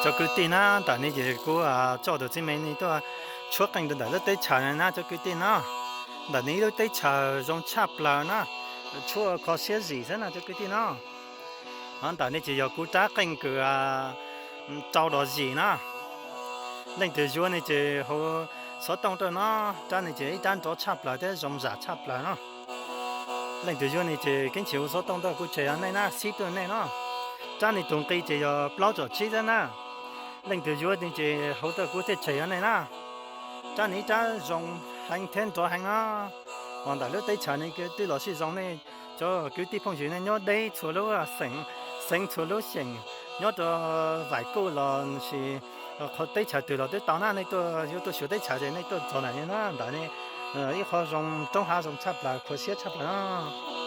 Cov kwv tij na, ntawm no ces kuv coj tus txiv me no tuaj tshuab qeej rau ntawm lub teb chaws no na cov kwv tij no. Ntawm no ib lub teb chaws zoo tshaj plaws na, tshuab kho siab zim xwb na cov kwv tij no. Ntawm no ces yog kuv rab qeej kws rau dos zim na. Leej twg yuav no ces hauv xov tooj rau no, rab no ces ib rab nrov tshaj plaws thiab zoo zam tshaj plaws no. Leej twg yuav no ces keeb chim hu xov tooj tuaj kuv tshem yog nej na, xib tuaj nej no. Rab no tus nqi ces yog plaub caum tsib xwb na. Leej twg yuav no ces hu tuaj kuv thiaj tshem yog nej na. Rab no ib rab zoo heev thiab nrov heev no. Hos ntawm lub teb chaws no twb los sib zoo nej cov kwv tij phooj ywg nej nyob deb txhua lub xeev, xeev txhua lub xeev, nyob rau Vaim Kuj los sis qhov teb chaws twg los twb tau na. Nej tuaj yuav tuaj xyuas teb chaws ces nej tuaj txog ntawm no na, ntawm no ib qho zoo roob hav zoo tshaj plaws kho siab tshaj plaws no.